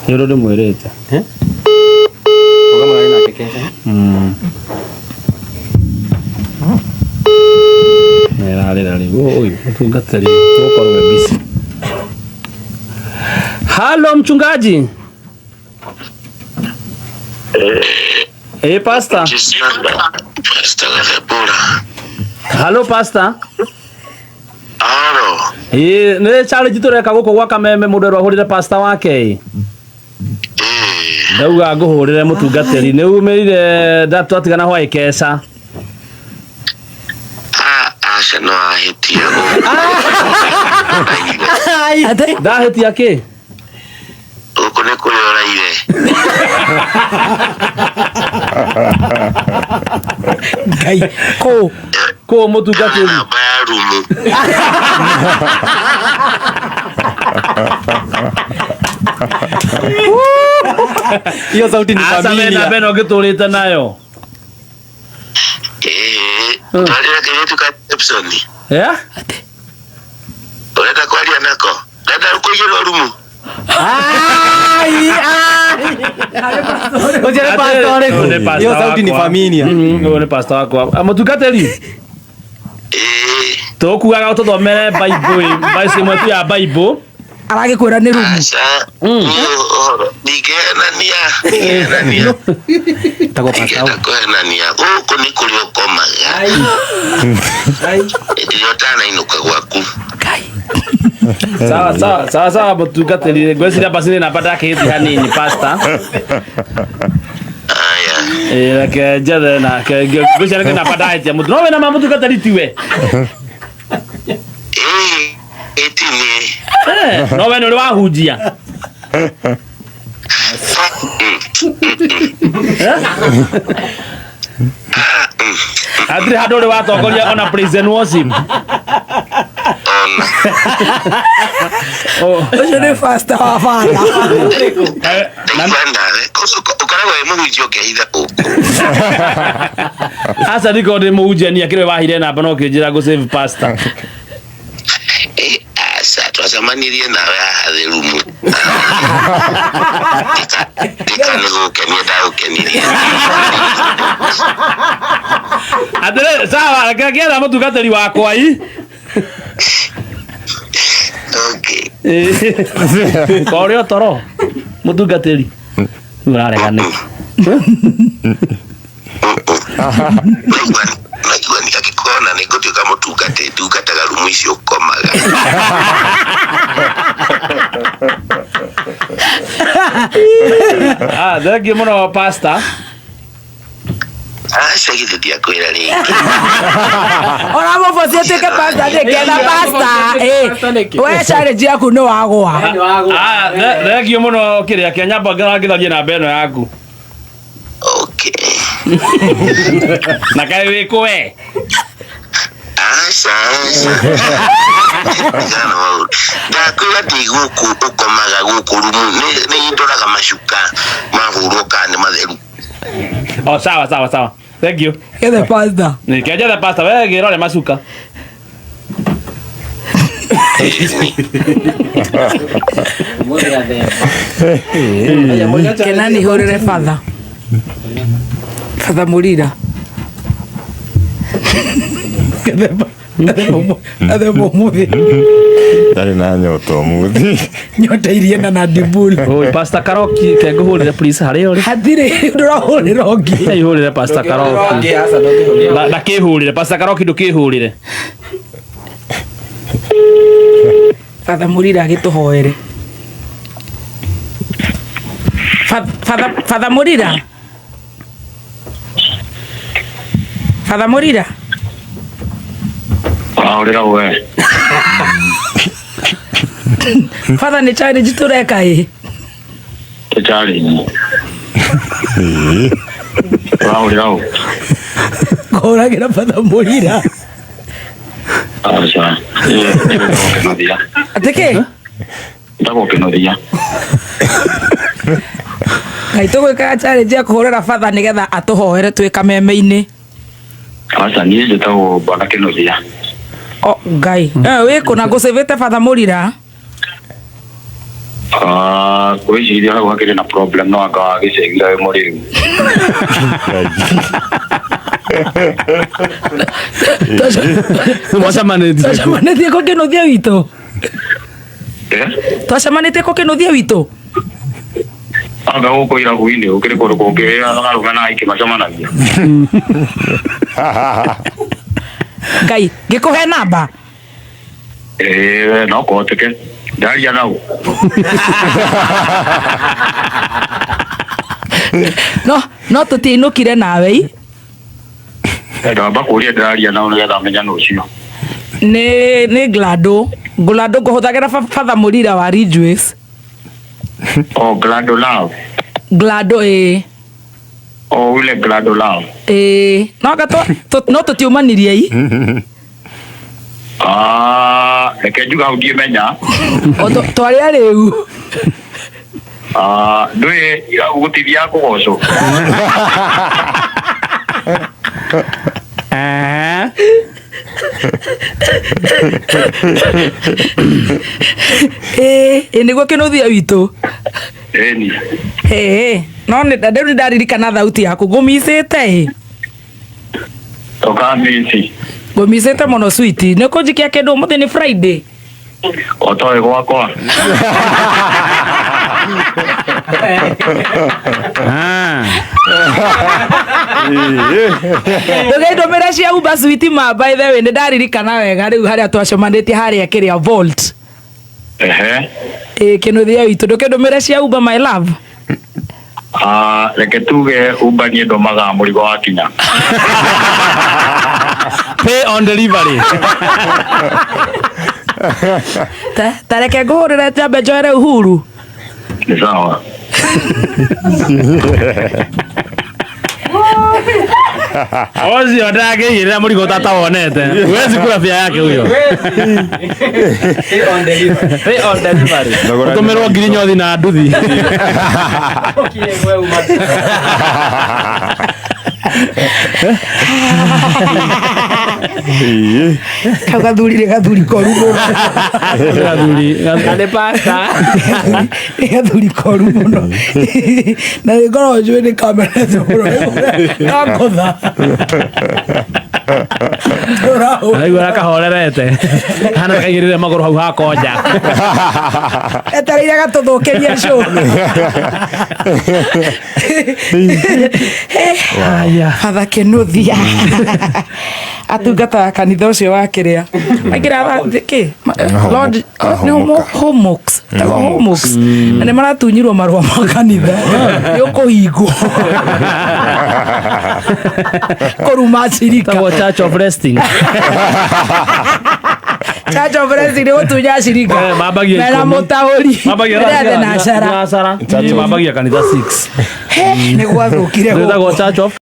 Nĩ ũndũ ndĩmwĩrĩte. Eh? Uga mũrarĩ nake kesha. Nĩrarĩra rĩu ũyũ mũtungatĩri ũkorwo e busy. Halo mchungaji. Eh, pastor. Pastor Gathebura. Halo pastor. Aro. Ĩ nĩ challenge tũreka gũkũ gwa Kameme mũndũ erwo ahũrĩre pastor wake ĩ. Eh. Ndauga ngũhũrĩre mũtungatĩri nĩ umĩrire ndatwatigana hwaĩ keca. Ah, aca no ahĩtia gũkũ. Ate? Ndahĩtia kĩ? Gũkũ nĩ kũrĩa ũraire. Ngai kũ Kũ mũtungatĩri? Namba ya rumu. Hiyo sauti ni Aca we familia. namba ĩno ngĩtũrĩte nayo. Eh. Twarĩra kairĩtu ka Epson. Yeah? Ũrenda kwaria nako? Ndenda kũigĩrwo rumu. Ai, ai. Ũcio nĩ pastor Ũyũ nĩ ũrĩkũ? pastor Hiyo sauti ni wakwa. familia. Ũyũ nĩ pastor wakwa. Ah, Mũtungatĩri, Eh. tũkuaga ũtũthomere Bible, verse ĩmwe tu ya Bible. Aragĩkwĩra nĩ rumu. Aca. Niĩ ũhoro. Ndingĩhenania. Ndingĩhenania. Tagwo pastor. Ndingĩenda kũhenania. Gũkũ nĩ kũrĩa ũkomaga. Hĩndĩ ĩrĩa ũtanainũka gwaku. Ngai. Sawa sawa sawa sawa mũtungatĩri, ngwĩciria basi nĩ namba ndakĩhĩtia hanini pastor. Aya. Ĩ, reke njethe nake ngwĩciria nĩ namba ndahĩtia mũtu. No wĩna ma mũtungatĩri tiwe. Eh. Ĩti niĩ. Eh, no we nĩ ũrĩ wahunjia. Hatirĩ handũ ũrĩ watongoria ona praise and worship. Ona. Oh. Ũcio nĩ pastor wa baba. Eh, na- Ndaigua nawe. Ũkoragwo wĩ mũhunjia ũkehitha gũkũ. Aca ndiko ndĩ mũhunjia niĩ akĩrĩ we wahire namba no ũkĩnjĩra ngũ save pastor. Eh, aca twacemanirie nawe haha thĩ rumu. Ndika nĩ gũkenia ndagũkenirie. Atĩrĩ, sawa, reke ngĩetha mũtungatĩri wakwa i. Okay. Korĩ o toro mũtungatĩri. Rĩu ũrarega nĩkĩ? Naigua angĩkorwo nĩ ngũtuĩka mũtungatĩri ndungataga rumu icio ũkomaga. Ah, thank you mũno pastor. Aca githĩ ndiakwĩra rĩngĩ. Ona mũboci atuĩke pastor ndĩketha pastor. Eh. We challenge yaku nĩ wagwa. Ah, thank you mũno kĩrĩa kĩa nyamba ngĩtharie namba ĩno yaku. Okay. Na kaĩ wĩ kũ we? Aca aca. Tigana na maũndũ. Ndakwĩra ndĩ gũkũ ũkomaga gũkũ rumu nĩ ndoraga macuka mahũrwo kana nĩ matheru. Oh, sawa sawa sawa. Thank you. Gethe pastor. Nĩ kĩanjethe pastor we gĩrore macuka. Kenani hũrĩre batha. Batha Mũrira. Gathemba ũmũthĩ. Ndarĩ na nyota ũmũthĩ. Nyota irie na Nandibul. Oi, Pastor Karoki, ke ngũhũrĩre please harĩa ũrĩ. Hatirĩ ndũrahũrĩra ũngĩ. Hey, hũrĩre Pastor Karoki. Na ndakĩhũrĩre Pastor Karoki ndũkĩhũrĩre. Batha Mũrira agĩtũhoere. Father Father Mũrira. Father Mũrira. Ũrahũrĩra we. Father nĩ challenge tũreka ĩ. Nĩ challenge. Ũrahũrĩra ũ? Ngũhũragĩra Father Mũrira. Aca. Njĩtagwo Kĩnuthia. Atĩ kĩ? Njĩtagwo Kĩnuthia. Ngai tũgwĩkaga challenge ya kũhũrĩra Father nĩgetha atũhoere twĩ kameme-inĩ. Aca niĩ njĩtagwo Bwana Kĩnuthia. O Ngai. Eh, wĩ kũ na ngũcĩvĩte Father Mũrira? Ah, ngwĩciria hau hakĩrĩ na problem no anga wagĩcengira wĩ mũrĩu. Mwacemanĩtie. Twacemanĩtie kũ kĩnuthia witũ? Eh? Twacemanĩtie kũ kĩnuthia witũ? Anga gũkũ irabu-inĩ gũkĩrĩ kũndũ kũngĩ arũme na aiki macemanagia. Ngai, ngĩkũhe namba. Ĩĩ, no kũhoteke. Ndaria nau. No no tũtiainũkire nawe i. Ndamba kũria ndĩraria nau nĩgetha menye nũ ũcio. Nĩ Glado. Glado ngũhũthagĩra Father Mũrira wa Ridgeways. Oh, Glado Love. Glado ĩĩ. Oh, ule Glado Love. Ĩĩ. No anga no tũtiumanirie i. Ah, reke njuga hau ndiĩmenya. O twarĩ arĩu. Ah, ndũĩ irabu gũtithiaga kũgocwo. Eh. Ĩĩ, ĩ nĩguo kĩnuthia witũ. Ĩni. Ĩĩ, no nĩ rĩu nĩ ndaririkana thauti yaku ngũmicĩte ĩ. Tũkamĩci. Ngũmicĩte mũno sweet. Nĩ ũkũnjikia kĩndũ ũmũthĩ nĩ Friday. Otoĩ gwakwa. Ah. Ndũgĩndũmĩre cia Uber sweet ma by the way nĩ ndaririkana wega rĩu harĩa twacemanĩtie harĩa kĩrĩa Vault. Ehe. Ĩĩ kĩnuthia witũ ndũkĩndũmĩre cia Uber my love. Ah, reke tuge Uber niĩ ndũmaga mũrigo wakinya. Pay on delivery. Ta reke ngũhũrĩre njambe njoere Uhuru. Nĩ sawa. Ũcio ndangĩigĩrĩra mũrigo tatawonete. Huwezi kula fia yake huyo. Pay on delivery. Pay on delivery. Ũtũmĩrwo ngiri nyothi na nduthi. Ũkire gwe uma. Kau gathuri nĩ gathuri koru mũno. Gathuri. Na nĩ pastor. Nĩ gathuri koru mũno. Na nĩ ngoragwo njũĩ nĩ kamenete mũno. Gakũtha. Tũrahũra. Araigua kahorerete. Hana kaigĩrĩre magũrũ hau hakonja. Etereire gatũthũkĩrie show. Aya. Father Kĩnuthia atungataga kanitha ũcio wa kĩrĩa aingĩra kĩ Lord nĩ Homox Homox na nĩ maratunyirwo marũa ma kanitha nĩ ũkũhingwo kũruma cirika Tagwo Church of Resting. Church of Resting nĩ gũtunya cirika Eh, mambagia mena ikũmi. mũtaũri Mambagia Rĩrĩa thinacara Thinacara. Mambagia kanitha 6. nĩ gwathũkire Gwĩtagwo gũkũ Church of